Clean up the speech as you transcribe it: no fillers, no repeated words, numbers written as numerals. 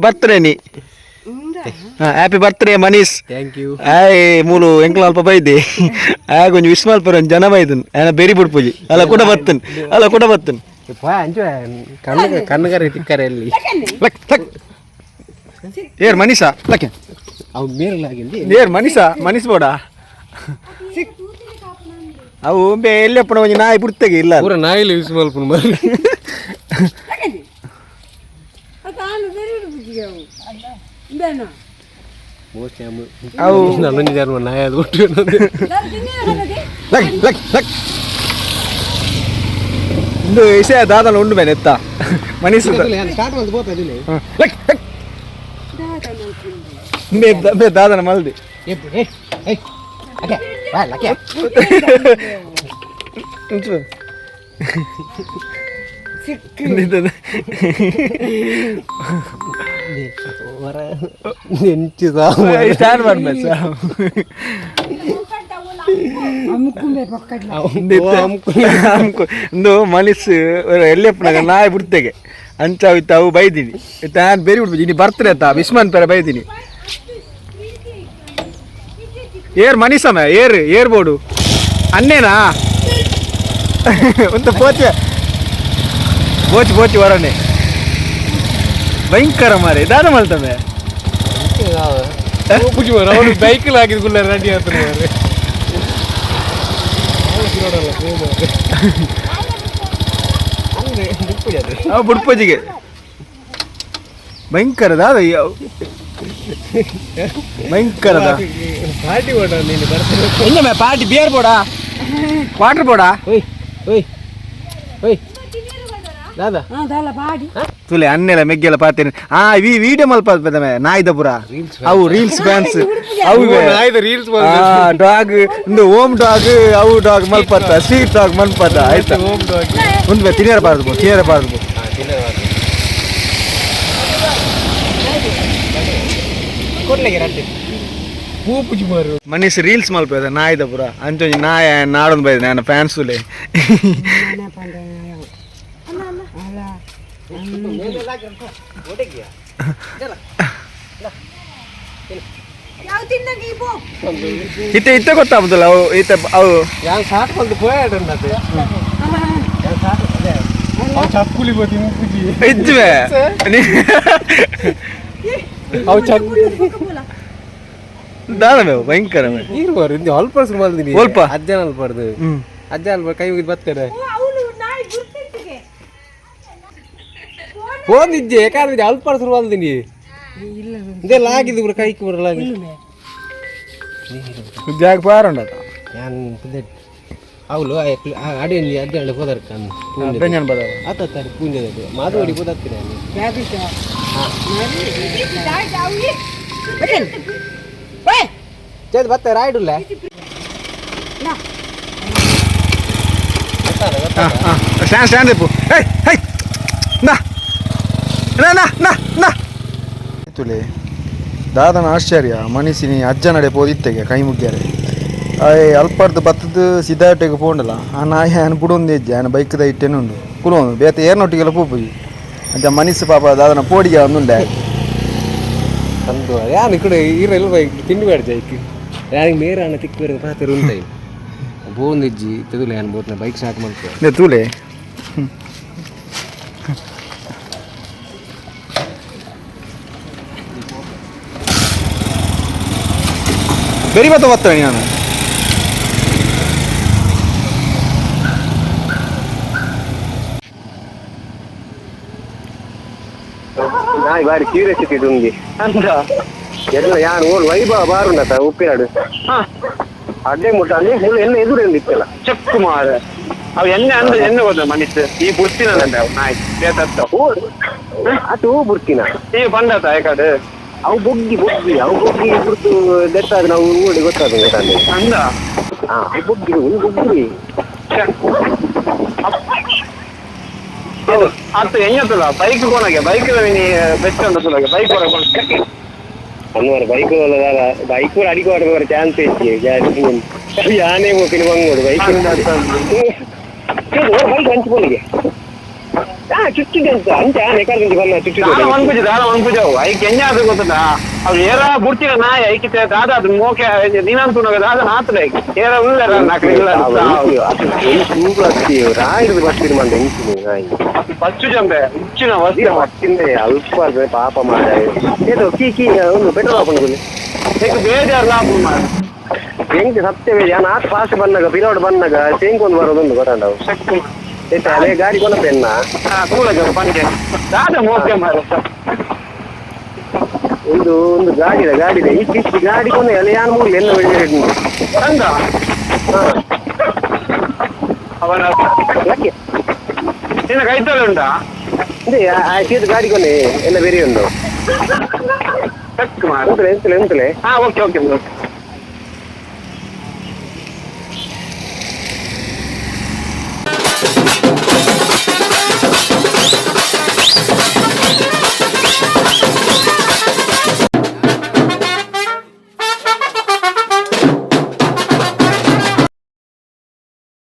Birthday ನೀ. Happy birthday Manish. Thank you. ಆಯ್ ಮೂಲು ಎಂಕ್ಲ ಅಲ್ಪ ಬೈದೆ ಆ ಕೊಂಚ ವಿಶ್ ಮಲ್ಪರ ಜನ ಬೈದನ್ ಆನ ಬೆರಿ ಬುಡ್ಪುಜಿ ಅಲ್ಲ ಕೂಡ ಬತ್ತನ್ ಅಲ್ಲ ಕೂಡ ಬತ್ತನ್. ಅಂಚು ಕಣ್ಣು ಕಣ್ಣುಗರೆ ತಿಕ್ಕರೆ ಅಲ್ಲಿ. ಲಕ್ ಲಕ್ ಏರ್ ಮನೀಷಾ ಲಕ್ಕೆ. ಅವು ಮೇರಲಾಗಿಂది. ಏರ್ ಮನೀಷಾ ಮನೀಷ್ ಬೋಡ ಅವು ಬೇ ಎಲ್ಲಿ ಒಂಜಿ ನಾಯಿ ಬುಡ್ತೆಗೆ ಇಲ್ಲ. ಪೂರ ನಾಯಿಲು ಯೂಸ್ ಮಲ್ಪುನು ಮರಿ. ಮೋಸ್ಟ್ಲಿ ಅವು ನನ್ನೊಂದು ಜನ ನಾಯಿ ಅದು ಬಿಟ್ಟು. Luck luck luck ಇಂದು ವಿಷಯ ದಾದನ ಉಂಡು ಮೇನೆ ಎತ್ತ ಮನೀಷ್. ಸ್ಟಾರ್ಟ್ ಬಂದು ಬೋತ. ಲಕ್ ಲಕ್ ಬೇ ಬೇ ದಾದನ ಮಲ್ದಿ. ఉంచు. ಸ್ಟ್ಯಾಂಡ್ ಮಾಡ್ಬೇಕು. ಇಂದು ಮನಸ್ಸು ಎಲ್ಲಿ ನಾಯಿ ಬಿಡ್ತೆಗೆ ಅಂಚ ಇತ್ತು ಅವು ಬೈದೀನಿ ನಾನು ಬೇರೆ ಬಿಡ್ಬೋದು ಇನ್ನು ಬರ್ತಾರೆ ಅಂತ ವಿಸ್ಮಾನ್ ಪೇರ ಬೈದೀನಿ. ಏರ್ ಮನೀಸಮ್ಮ air air board ಅನ್ನೇನಾ ಒಂದು ಪೋಚೆ ಬೋಚ್ ಬೋಚ್ ವರನೆ ಭಯಂಕರ ಮಾರೆ ದಾದ ಮಲ್ತಮೆ. ಅವನು ಬೈಕ್ ಹಾಕಿದ್ ಗುಲ್ಲ ರೆಡಿ ಆಗ್ತಾನೆ ಮಾರ್ರೆ. ಅವು ಬುಡ್ಪಜಿಗೆ ಭಯಂಕರ ದಾದ ಭಯಂಕರದ. ಪಾರ್ಟಿ ಕೊಡ ನೀನು ಬರ್ತೀನಿ. ಇನ್ನೊಮ್ಮೆ ಪಾರ್ಟಿ ಬಿಯರ್ ಬೋಡಾ ವಾಟರ್ ಬೋಡಾ. ಓಯ್ ಓಯ್ ಓಯ್ ದಾದಾ. ತುಲೆ ಅನ್ನೆಲ್ಲ ಮೆಗ್ಗೆಲ್ಲ ಪಾತೇನೆ ಆ ಈ ವಿಡಿಯೋ ಮಲ್ಪ ನಾಯ್ದ ಪುರ ಅವು ರೀಲ್ಸ್ ಫ್ಯಾನ್ಸ್ ಅವು. ನಾಯ್ದ ರೀಲ್ಸ್. ಡಾಗ್ ಇಂದು ಓಮ್ ಡಾಗ್ ಅವು ಡಾಗ್ ಮಲ್ಪತ್ತ ಸ್ವೀಟ್ ಡಾಗ್ ಮಲ್ಪತ್ತ ಆಯ್ತಾ. Home dog. ಒಂದು ತಿನ್ನಿಯರ ಬಾರ್ದು ತಿನ್ನಿಯರ ಬಾರ್ದು. ಪೂಪುಜಿ ಮಾರು. ಮನೀಶ್ ರೀಲ್ಸ್ ಮಲ್ಪ ನಾಯ್ದ ಪುರ ಅಂಚೊಂಜಿ ನಾಯ ನಾಡೊಂದು ಬೈದ ನಾನು ಫ್ಯಾನ್ಸ್ ತುಲೆ. ಇತ್ತೆ ಇತ್ತೆ ಗೊತ್ತಾಗುದಿಲ್ಲ ಅವು ಇತ್ತೆ ಅವು. ಯಾನ್ ಸಾಟ್ ಬಂದು ಪೋಯಾಡನ್ನತೆ ಅವು ಚಕ್ಕುಲಿ ಬೋತಿ ಮುಪ್ಪುಜಿ. ಇಜ್ಜುವೆ. ಅವು ಚಕ್ಕುಲಿ. ದಾದ ಮೇವು ಭಯಂಕರ ಮೇ. ನೀರು ಬಾರು ಇಂದು ಅಲ್ಪ ಸುಮಾರು. ಅಲ್ಪ? ಅಜ್ಜನ ಅಲ್ಪರ್ದು. ಹ್ಮ್. ಅಜ್ಜ ಅಲ್ಪ ಕೈ ಮುಗಿದು ಬರ್ತಾರೆ. ಫೋನ್ ಇಜ್ಜೆ ಯಾಕಂದ್ರೆ ಅಲ್ಪ ಶುರು ಅಂದಿನಿ ಇದೆಲ್ಲ ಆಗಿದ್ದು ಪೂರ ಕೈಕ್ ಬರಲಾಗಿ. ಜಾಗ ಪಾರುಂಡ. ಯಾನ್ ಅವಳು ಅಡಿ ಅಡ್ಡಿ ಅಡ್ಡ ಹೋದರ್ ಬೆಂಜನ್ ಬದ. ಆತ ಪೂಂಜೆ ಮಾಧುವಡಿ ಹೋದಾಗ್ತೀನಿ. ಚೇದ್ ಬತ್ತ ರಾಯ್ಡುಲ್ಲ. ಸ್ಟ್ಯಾಂಡ್ ಸ್ಟ್ಯಾಂಡ್ ಇಪ್ಪು ಹೇ ಹೇ ನಾ ನಾ ನಾ ನಾ ನಾ ತುಲೆ ದಾದನ ಆಶ್ಚರ್ಯ ಮನಸ್ಸಿನಿ ಅಜ್ಜನಡೆ ಪೋದಿತ್ತೆಗೆ ಕೈ ಮುಗ್ಯಾರೆ ಆಯ್ ಅಲ್ಪರ್ದು ಬತ್ತದ ಸಿದ್ಧಾಟೆಗೆ ಪೋಂಡಲ ಆ ನಾಯಿ ಆನ್ ಬುಡೊಂದು ಹೆಜ್ಜೆ ಆನ ಬೈಕ್ದ ಇಟ್ಟೇನುಂಡು ಕುಲೊಂದು ಬೇತೆ ಏರ್ನೊಟ್ಟಿಗೆಲ್ಲ ಪೋಪುಜಿ ಅಂಚ ಮನಸ್ಸು ಪಾಪ ದಾದನ ಪೋಡಿಗೆ ಒಂದುಂಡೆ. ಅಂದು ಯಾನ್ ಈ ಕಡೆ ಈರೆಲ್ಲ ಬೈಕ್ ತಿಂಡಿ ಬೇಡ ಜೈಕ್ ಯಾರಿಗೆ ಮೇರ ಅಣ್ಣ ತಿಕ್ಕು ಬೇರೆ ಪಾತ್ರ ಉಂಟೈ ಬೋಂದಿಜ್ಜಿ ತೆದುಲೆ ಯಾನ್ ಬೋತ್ನ ಬೈಕ್ ಸ್ಟಾರ್ಟ್ ಮಾಡ್ಕೊ. ತೂಲೆ ಬೆರಿ ಬತ್ತ ಬತ್ತ ನಾನು. ನಾಯಿ ಬಾರಿ ಕ್ಯೂರಿಯಾಸಿಟಿ ಉಂಗಿ ಎಲ್ಲ ಯಾನ್ ಓಲ್ ವೈಭವ ಬಾರುಂಡತ ಉಪ್ಪಿನಾಡು ಅಡ್ಡೆ ಮುಟ್ಟ ಅಲ್ಲಿ ಮುಳ್ಳು ಎಲ್ಲ ಎದುರು ಇತ್ತಲ್ಲ. ಚೆಕ್ ಮಾರ ಅವು ಎಣ್ಣೆ ಅಂದ್ರೆ ಎಣ್ಣೆ ಗೊತ್ತ ಮನಿಸ್ ಈ ಬುಡ್ತಿನ ಅವು ನಾಯಿ ಬೇತತ್ತ. ಓ ಅದು ಬುಡ್ತಿನ. ಈ ಬಂದತ ಯಾಕಡೆ. ಅವು ಬೊಗ್ಗಿ ಬೊಗ್ಗಿ ಅವು ಬೊಗ್ಗಿ ಬುಡ್ದು ದೆತ್ತಾದ ನಾವು ಓಡಿ ಗೊತ್ತಾದ ಗೊತ್ತಾದ. ಅಂದ. ಹಾ ಅವು ಬೊಗ್ಗಿ ಒಂದು ಬೊಗ್ಗಿ. ಅತ್ತು ಎಂಜತ್ತಲ್ಲ ಬೈಕ್ ಕೊನಗೆ ಬೈಕ್ ಬೆಸ್ಟ್ ಉಂಟು ಬೈಕ್ ಹೊರ ಅನ್ವರ್ ಬೈಕ್ ಬೈಕ್ ಕೂಡ ಅಡಿಗೆ ಬರೋ ಚಾನ್ಸ್ ಹೆಚ್ಚು ಯಾನೇ ಹೋಗ್ತೀನಿ ಬಂಗೋಡು ಬೈಕ್ ಬೈಕ್ ಹಂಚ್ಕೊಂಡಿಗೆ. ಚುಚ್ಚಿದೆ ಅಂತ ಅಂಚ ನೆಕಾರ್ದಿಂಚಿ ಬನ್ನ ದಾಲ ಚುಚ್ಚಿದೆ. ಮನ್ಪುಜಿ, ದಾಲ ಮನ್ಪುಜಿ. ಅವು ಐಕ್ ಎಂಜ ಆದ್ ಗೊತ್ತುಂಡಾ? ಅವು ಏರ ಬುಡ್ತಿನ ನಾಯಿ ಐಕಿತೆ ದಾದ ಅದು ಮೋಕೆ ದಿನಂತುನಗ ದಾದ ನಾತುಲ ಐಕ್ ಏರ ಉಲ್ಲೆರ ನಕ್ಲು ಇಲ್ಲ. ರಾಯಿಡ್ದು ಬರ್ತೀನಿ ಮಂದ ಎಂಚಿನಿ ನಾಯಿ. ಪಚ್ಚು ಜಂಬೆ ಉಚ್ಚಿನ ವಸ್ತು. ಮತ್ತಿಂದೆ ಅಲ್ಪ ಪಾಪ ಮಾಡ ಏತೋ ಕೀ ಕೀ ಒಂದು ಪೆಟ್ರೋಲ್ ಹಾಕೊಂಡು. ಐಕ್ ಬೇಜಾರ್ ಲಾಭ ಮಾರ್ರೆ. ಎಂಕ್ ಸತ್ಯವೇ ಯಾನ್ ಆತ್ ಫಾಸ್ಟ್ ಬಂದಾಗ ಪಿರೋಡ್ ಬಂದಾಗ ಸೇಂಕ್ ಒಂದು ಬರೋದೊಂದು ಗೊತ್ತಾಂಡವು. ಶಕ್ಕು. ಏತ ಅದೇ ಗಾಡಿ ಕೊನಪೆನ್ನ. ಹಾ, ಕೂಲ ಜಂಬೆ ಪಂಚೆ ದಾದ ಮೋಕೆ ಮಾರ್ರೆ. ಒಂದು ಒಂದು ಗಾಡಿ ಇದೆ, ಗಾಡಿ ಇದೆ. ಈ ಕಿಚ್ಚಿ ಗಾಡಿ ಕೊನೆ ಅಲ್ಲಿ ಯಾನ್ ಮೂರ್ಲಿ ಎಲ್ಲ ಬೆಳಿ. ತಂದ ಅವನ ಯಾಕೆ? ನಿನ್ನ ಕೈತಲ್ಲ ಉಂಟಾ? ಅದೇ ಆ ಸೀಟ್ ಗಾಡಿ ಕೊನೆ ಎಲ್ಲ ಬೇರೆ ಉಂಟು. ಶಕ್ಕು ಮಾರ್ರೆ. ಎಂತಲೆ ಎಂತಲೆ ಎಂತಲೆ. ಹಾ, ಓಕೆ ಓಕೆ ಓಕೆ.